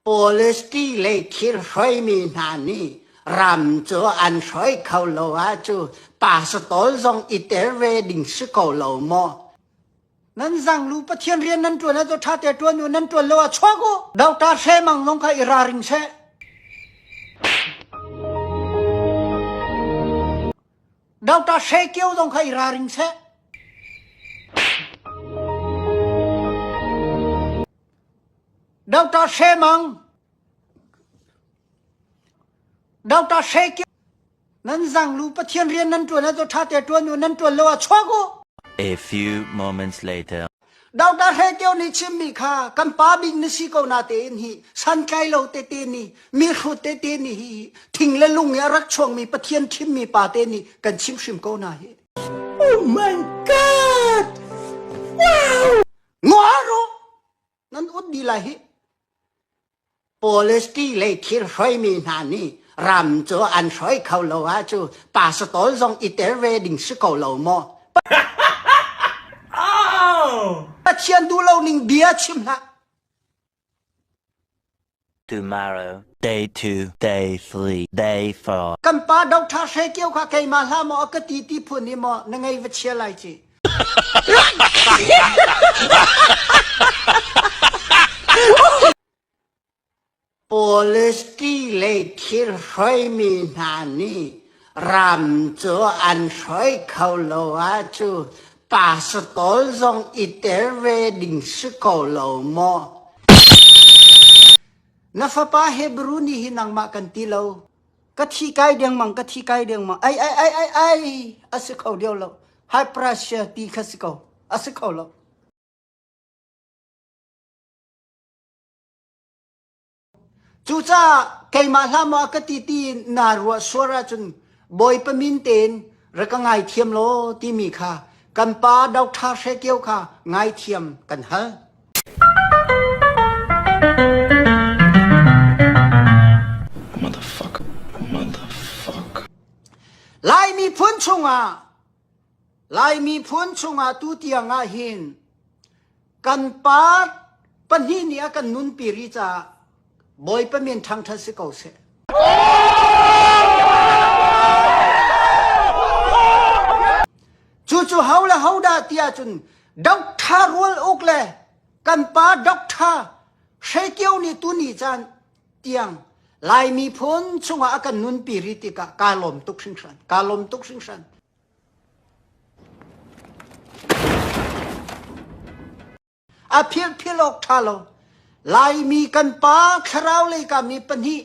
Policy lei thil hruaimi hna nih ram cu an hruai kho lo ahcun pastor zong i tel ve ding si ko lo maw? Nan zanglu Pathian rian nan ṭuan ahcun ṭha te ṭuan u, nan ṭuan lo ah chuak u. Doctor Hre Mang zong kha i ralring seh. Doctor Hre Kio zong kha i ralring seh. Doctor Hre Mang, Doctor Hre Kio, nan zanglu Pathian rian nan ṭuan ahcun ṭha te ṭuan u, nan ṭuan lo ah chuak u. A few moments later. Doctor Hre Kio nih chimmi kha kan pa bik na si ko na tein hi santlai lo tete nih mi hrut tete nih hi thing le lung i a rak chuangmi Pathian thimmi pa te nih kan chim hrim ko na hi. Oh my God! Wow! Ngua rawh! Nan ut dih lai hi. Policy lei thil hruaimi hna nih ram cu an hruai kho lo ahcun pastor zong i tel ve ding si ko lo maw? Pathian duh lo ning bia chim hlah. Tomorrow, day 2, day 3, day 4. Kan pa Doctor Hre Kio kha keimah hlah maw a ka ti ti phun hi maw na ngei va chia lai ci. Policy lei thil hruaimi hna nih ram cu an hruai kho lo ahcun pastor zong i tel ve ding si ko lo maw? Na fapa Hebrew nih hi nangmah kan ti lo. Ka thi kai dengmang, ka thi kai dengmang. Ai, ai, ai, ai, ai, a si kho deuh lo. High pressure ti kha si ko. A si kho lo. Cucaah keimah hlah maw a ka ti ti naa ruah sual ahcun Bawipa min tein rak ka ngaithiam law timi kha kan pa Doctor Hre Kio kha ngaithiam kan hal. Motherfucker. Motherfucker. Lai miphun chungah Lai miphun chungah tu tiang ah hin kan pa pahnih nih a kan nunpi rih caah Bawipa min ṭhangṭhat si ko seh. Cucu ho le ho dah ti ahcun Doctor Rual Uk le kan pa Doctor Hre Kio nih tuni caan tiang Lai miphun chungah a kan nunpi rih tikah kaa lawm tuk hringhran. Kaa lawm tuk hringhran. A philh awk ṭha lo. Laimi kan pa thlarau lei kami pahnih,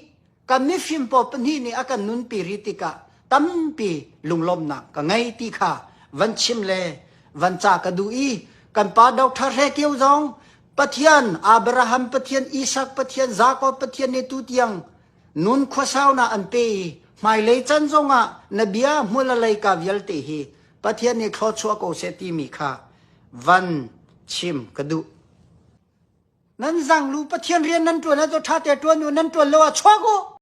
kan mifim pawl pahnih nih a kan nunpi rih tikah tampi lunglawmhnak ka ngei ti kha van chim le van ca ka duh i kan pa Doctor Hre Kio zong Pathian Abraham Pathian Isak Pathian Jakob Pathian nih tu tiang Nun khuasaunak an pe i hmailei can zongah na bia hmul a leika vialte hi Pathian nih thluachuah ko seh timi kha van chim ka duh. Nan zanglu Pathian rian nan ṭuan ahcun ṭha te ṭuan u, nan ṭuan lo ah chuak u.